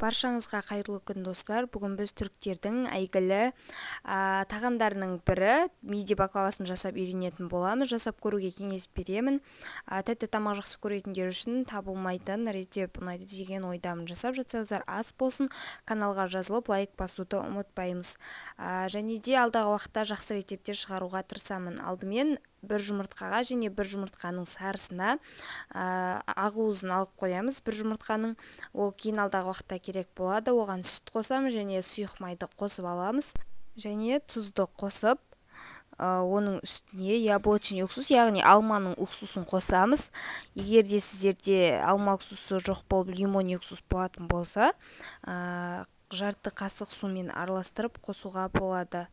Баршаңызға қайырлы күн, достар! Бүгін біз түріктердің әйгілі тағамдарының бірі мидия баклавасын жасап үйренетін боламыз. Жасап көруге кеңес беремін. Тәтті тамақ жақсы көретіндер үшін табылмайтын рецепт ұнайды деген ойдамын. Жасап жатсаңыздар, ас болсын! Каналға жазылып, лайк басуды ұмытпаймыз. Және де алдағы уақытта жақсы рецепттер шығаруға тырысамын. Алдымен бір жұмыртқаға және бір жұмыртқаның сарысына ақуызын алып қоямыз. Бір жұмыртқаның, ол кейін алдағы уақытта керек болады. Оған сүт қосамыз және сұйық майды қосып аламыз және тұзды қосып, оның үстіне яблочный уксус, яғни алманың уксусын қосамыз. Егер де сіздерде алма уксусы жоқ болып, лимон уксус болатын болса, жарты қасық сумен араластырып қосуға болады.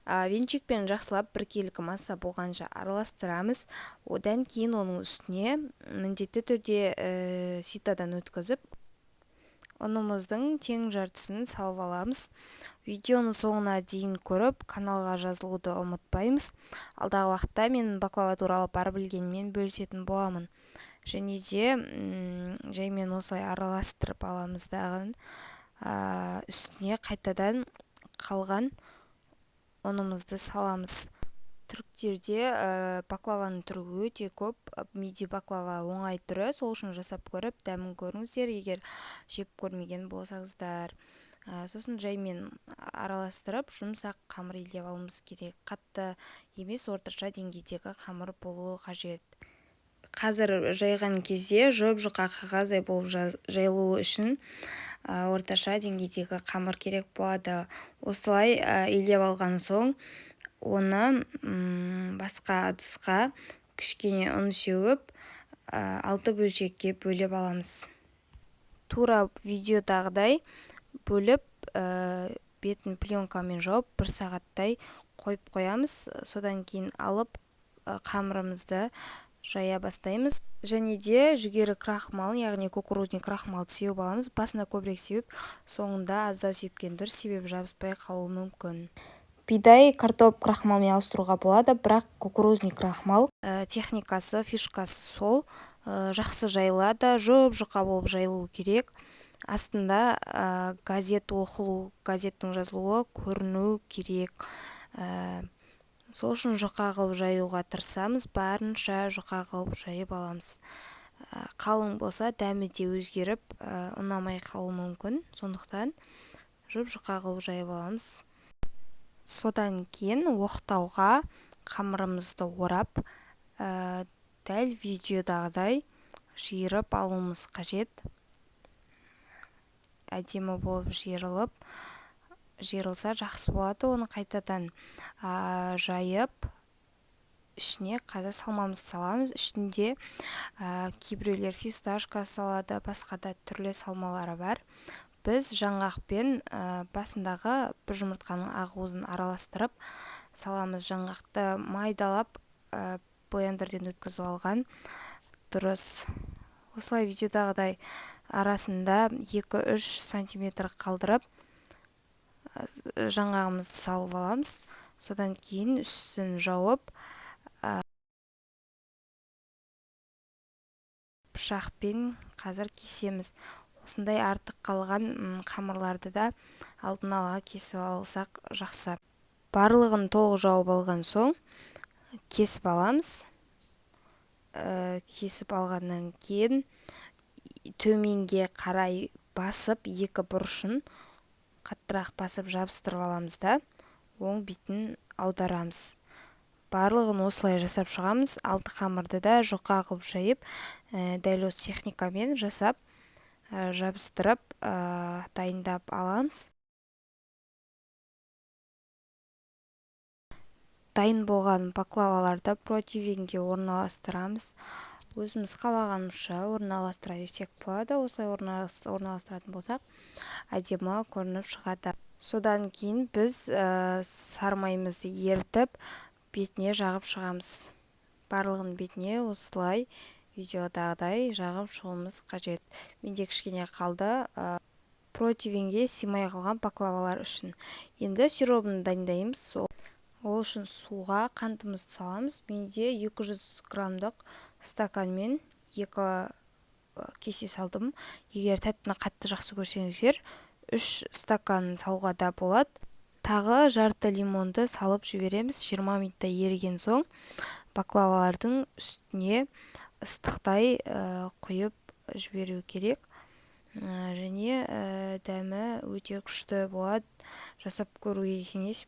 Венчикпен жақсылап біркелкі масса болғанша араластырамыз. Одан кейін оның үстіне міндетті түрде ситадан өткізіп, ұнымыздың тең жартысын салып аламыз. Видеоны соңына дейін көріп, каналға жазылуды ұмытпаймыз. Алдағы уақытта мен баклава туралы бар білгеніммен бөлісетін боламын. Және де жаймен осылай араластырып аламыз дағы, үстіне қайтадан қалған ұнымызды саламыз. Түріктерде баклаваның түрі өте көп. Мидия баклава оңай түрі, сол үшін жасап көріп, дәмін көріңіздер, егер жеп көрмеген болсаңыздар. Сосын жаймен араластырып, жұмсақ қамыр илеп алуымыз керек. Қатты емес, орташа деңгейдегі қамыр болуы қажет. Қазір жайған кезде жұп-жұқа қағаздай болып жайылуы үшін орташа деңгейдегі қамыр керек болады. Осылай илеп алған соң, оны басқа ыдысқа кішкене ұн сеуіп, 6 бөлшекке бөліп аламыз. Тура видеодағыдай бөліп, бетін пленкамен жауып, бір сағаттай қойып қоямыз. Содан кейін алып, қамырымызды жая бастаймыз. Және де жүгері крахмалын, яғни кукурузный крахмалды сеуіп аламыз. Басында көбірек сеуіп, соңында аздау сепкен дұрыс, себебі жабыспай қалуы мүмкін. Бидай, картоп крахмалмен ауыстыруға болады, бірақ кукурузный крахмал техникасы, фишкасы сол, жақсы жайылады, жұп-жұқа болып жайылуы керек. Астында газет оқылу, газеттің жазылуы көріну керек. Сол үшін жұқа қылып жаюға тырысамыз, барынша жұқа қылып жайып аламыз. Қалың болса, дәмі де өзгеріп, ұнамай қалуы мүмкін. Сондықтан жұп-жұқа қылып жайып аламыз. Содан кейін оқтауға қамырымызды орап, дәл видеодағыдай жиырып алуымыз қажет. Әдемі болып жиырылса жақсы болады. Оны қайтадан жайып, ішіне қазір салмамызды саламыз. Ішінде кейбіреулер фисташка салады, басқа да түрлі салмалары бар. Біз жаңғақпен басындағы бір жұмыртқаның ақуызын араластырып саламыз. Жаңғақты майдалап, блендерден өткізіп алған дұрыс. Осылай видеодағыдай арасында 2-3 сантиметр қалдырып, жаңғағымызды салып аламыз. Содан кейін үстін жауып, пышақпен қазір кесеміз. Осындай артық қалған қамырларды да алдын ала кесіп алсақ жақсы. Барлығын толық жауып алған соң кесіп аламыз. Кесіп алғаннан кейін төменге қарай басып, екі бұрышын қаттырақ басып жабыстырып аламыз да, оң бетін аударамыз. Барлығын осылай жасап шығамыз. Алты қамырды да жұқа қылып жайып, дәл осы техникамен жасап, жабыстырып, дайындап аламыз. Дайын болған баклаваларды противеньге орналастырамыз. Өзіміз қалағанымызша орналастыра берсек болады. Осылай орналастыратын болсақ, әдемі көрініп шығады. Содан кейін біз сармайымызды ерітіп, бетіне жағып шығамыз. Барлығын бетіне осылай видеодағыдай жағып шығуымыз қажет. Менде кішкене қалды, противеньге сыймай қалған баклавалар үшін. Енді сиробын дайындаймыз. Ол үшін суға қантымызды саламыз. Менде 200 граммдық стаканмен 2 кесе салдым. Егер тәттіні қатты жақсы көрсеңіздер, 3 стакан салуға да болады. Тағы жарты лимонды салып жібереміз. 20 минутта еріген соң, баклавалардың үстіне ыстықтай құйып жіберу керек. Және дәмі өте күшті болады, жасап көруге кеңес